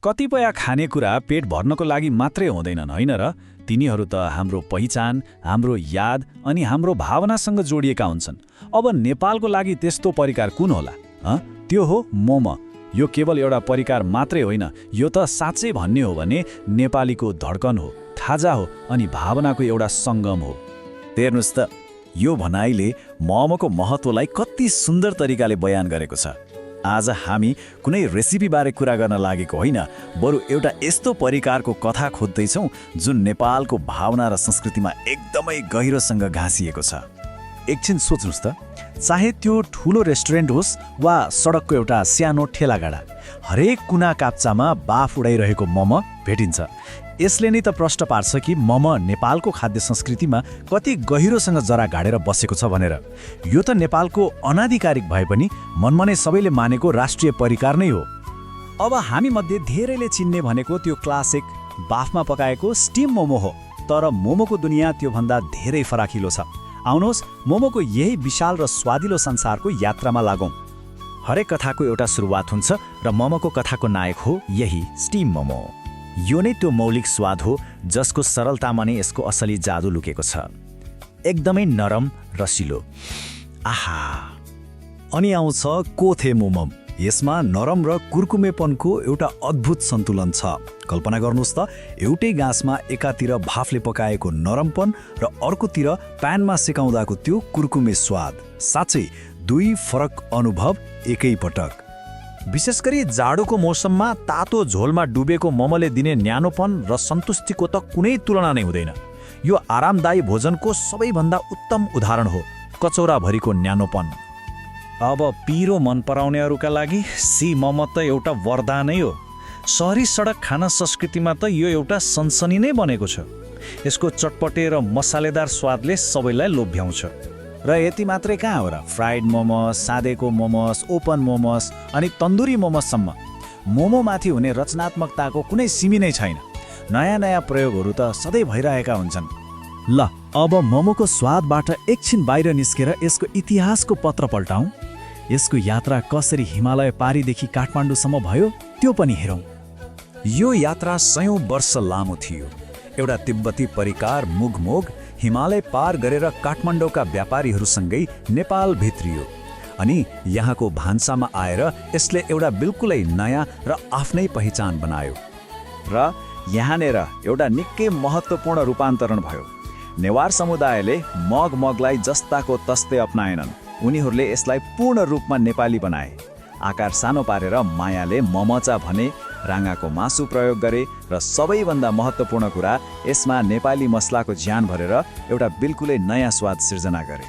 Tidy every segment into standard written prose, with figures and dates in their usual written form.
कतिपय खानेकुरा पेट भर्नको लागि मात्रै हुँदैनन् होइन र? तिनीहरू त हाम्रो पहिचान, हाम्रो याद अनि हाम्रो भावनासँग जोडिएका हुन्छन्। अब नेपालको लागि त्यस्तो परिकार कुन होला? त्यो हो मोमो। यो केवल एउटा परिकार मात्रै होइन, यो त साँच्चै भन्ने हो भने नेपालीको धड्कन हो, खाजा हो अनि भावनाको एउटा सङ्गम हो। हेर्नुस् त, यो भनाइले मोमोको महत्त्वलाई कति सुन्दर तरिकाले बयान गरेको छ। आज हामी कुनै रेसिपीबारे कुरा गर्न लागेको होइन, बरु एउटा यस्तो परिकारको कथा खोज्दैछौँ जुन नेपालको भावना र संस्कृतिमा एकदमै गहिरोसँग घाँसिएको छ। एकछिन सोच्नुस् त, चाहे त्यो ठुलो रेस्टुरेन्ट होस् वा सडकको एउटा सानो ठेलागाडा, हरेक कुना काप्चामा बाफ उडाइरहेको मोमो भेटिन्छ। यसले नै त प्रश्न पार्छ कि मोमो नेपालको खाद्य संस्कृतिमा कति गहिरोसँग जरा गाडेर बसेको छ भनेर। यो त नेपालको अनाधिकारिक भए पनि मनमा नै सबैले मानेको राष्ट्रिय परिकार नै हो। अब हामी मध्ये धेरैले चिन्ने भनेको त्यो क्लासिक बाफमा पकाएको स्टिम मोमो हो, तर मोमोको दुनियाँ त्योभन्दा धेरै फराकिलो छ। आउनुहोस्, मोमोको यही विशाल र स्वादिलो संसारको यात्रामा लागौँ। हरेक कथाको एउटा सुरुवात हुन्छ र मोमोको कथाको नायक हो यही स्टिम मोमो। यो नै त्यो मौलिक स्वाद हो जसको सरलतामा नै यसको असली जादु लुकेको छ। एकदमै नरम, रसिलो। आहा! अनि आउँछ कोथे मोमो। यसमा नरम र कुर्कुमेपनको एउटा अद्भुत सन्तुलन छ। कल्पना गर्नुहोस् त, एउटै गाँसमा एकातिर भाफले पकाएको नरमपन र अर्कोतिर प्यानमा सेकाउँदाको त्यो कुर्कुमे स्वाद। साँच्चै दुई फरक अनुभव एकै पटक। विशेष गरी जाडोको मौसममा तातो झोलमा डुबेको मोमोले दिने न्यानोपन र सन्तुष्टिको त कुनै तुलना नै हुँदैन। यो आरामदायी भोजनको सबैभन्दा उत्तम उदाहरण हो, कचौराभरिको न्यानोपन। अब पिरो मन पराउनेहरूका लागि सी मोमो त एउटा वरदानै हो। सहरी सडक खाना संस्कृतिमा त यो एउटा सनसनी नै बनेको छ। यसको चटपटे र मसालेदार स्वादले सबैलाई लोभ्याउँछ। र यति मात्रै कहाँ हो र, फ्राइड मोमोस, सादेको मोमोस, ओपन मोमोस अनि तन्दुरी मोमोससम्म मोमोमाथि हुने रचनात्मकताको कुनै सीमी नै छैन। नयाँ नयाँ प्रयोगहरू त सधैँ भइरहेका हुन्छन्। ल, अब मोमोको स्वादबाट एकछिन बाहिर निस्केर यसको इतिहासको पत्र पल्टाउँ। यसको यात्रा कसरी हिमालय पारीदेखि काठमाडौँसम्म भयो त्यो पनि हेरौँ। यो यात्रा सयौँ वर्ष लामो थियो। एउटा तिब्बती परिकार मुगमोग हिमालय पार गरेर काठमाडौँका व्यापारीहरूसँगै नेपाल भित्रियो अनि यहाँको भान्सामा आएर यसले एउटा बिल्कुलै नयाँ र आफ्नै पहिचान बनायो। र यहाँनेर एउटा निकै महत्त्वपूर्ण रूपान्तरण भयो। नेवार समुदायले मगलाई जस्ताको तस्तै अपनाएनन्। उनीहरूले यसलाई पूर्ण रूपमा नेपाली बनाए। आकार सानो पारेर मायाले ममचा भने, राँगाको मासु प्रयोग गरे र सबैभन्दा महत्त्वपूर्ण कुरा, यसमा नेपाली मसलाको ज्यान भरेर एउटा बिल्कुलै नयाँ स्वाद सिर्जना गरे।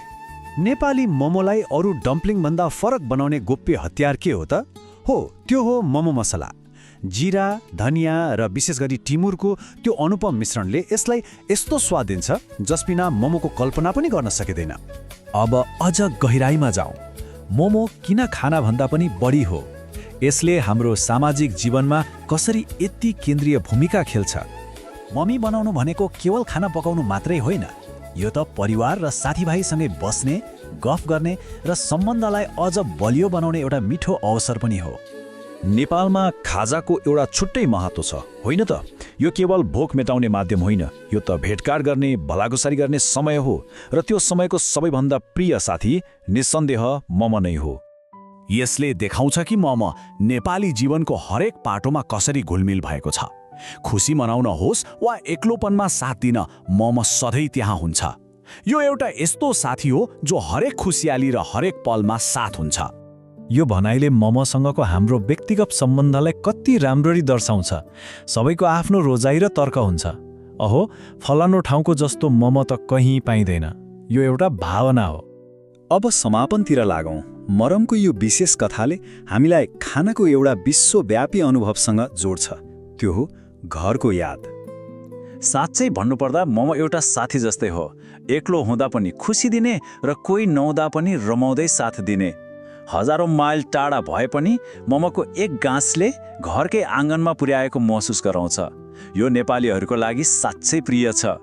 नेपाली मोमोलाई अरू डम्पलिङभन्दा फरक बनाउने गोप्य हतियार के हो त? त्यो हो मोमो मसला। जिरा, धनियाँ र विशेष गरी टिमुरको त्यो अनुपम मिश्रणले यसलाई यस्तो स्वाद दिन्छ जसबिना मोमोको कल्पना पनि गर्न सकिँदैन। अब अझ गहिराइमा जाउँ। मोमो किन खानाभन्दा पनि बढी हो? यसले हाम्रो सामाजिक जीवनमा कसरी यति केन्द्रीय भूमिका खेल्छ? मम्मी बनाउनु भनेको केवल खाना पकाउनु मात्रै होइन, यो त परिवार र साथीभाइसँगै बस्ने, गफ गर्ने र सम्बन्धलाई अझ बलियो बनाउने एउटा मिठो अवसर पनि हो। नेपालमा खाजाको एउटा छुट्टै महत्त्व छ, होइन त? यो केवल भोक मेटाउने माध्यम होइन, यो त भेटघाट गर्ने, भलाकुसारी गर्ने समय हो। र त्यो समयको सबैभन्दा प्रिय साथी निस्सन्देह मोमो नै हो। यसले देखाउँछ कि मोमो नेपाली जीवनको हरेक पाटोमा कसरी घुलमिल भएको छ। खुसी मनाउन होस् वा एक्लोपनमा साथ दिन, मोमो सधैँ त्यहाँ हुन्छ। यो एउटा यस्तो साथी हो जो हरेक खुसियाली र हरेक पलमा साथ हुन्छ। यो भनाइले मोमोसँगको हाम्रो व्यक्तिगत सम्बन्धलाई कति राम्ररी दर्शाउँछ। सबैको आफ्नो रोजाइ र तर्क हुन्छ। अहो, फलानु ठाउँको जस्तो मोमो त कहीँ पाइँदैन। यो एउटा भावना हो। अब समापनतिर लागौँ। मरमको यो विशेष कथाले हामीलाई खानाको एउटा विश्वव्यापी अनुभवसँग जोड्छ। त्यो हो घरको याद। साँच्चै भन्नुपर्दा मोमो एउटा साथी जस्तै हो। एक्लो हुँदा पनि खुसी दिने र कोही नहुँदा पनि रमाउँदै साथ दिने। हजारौं माइल टाढा भए पनि मोमोको एक गाँसले घरकै आँगनमा पुर्याएको महसुस गराउँछ। यो नेपालीहरूको लागि साँच्चै प्रिय छ।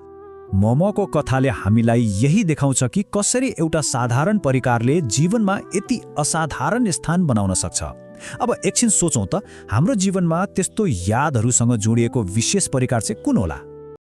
मोमोको कथाले हामीलाई यही देखाउँछ कि कसरी एउटा साधारण परिकारले जीवनमा यति असाधारण स्थान बनाउन सक्छ। अब एकछिन सोचौँ त हाम्रो जीवनमा त्यस्तो यादहरूसँग जोडिएको विशेष परिकार चाहिँ कुन होला?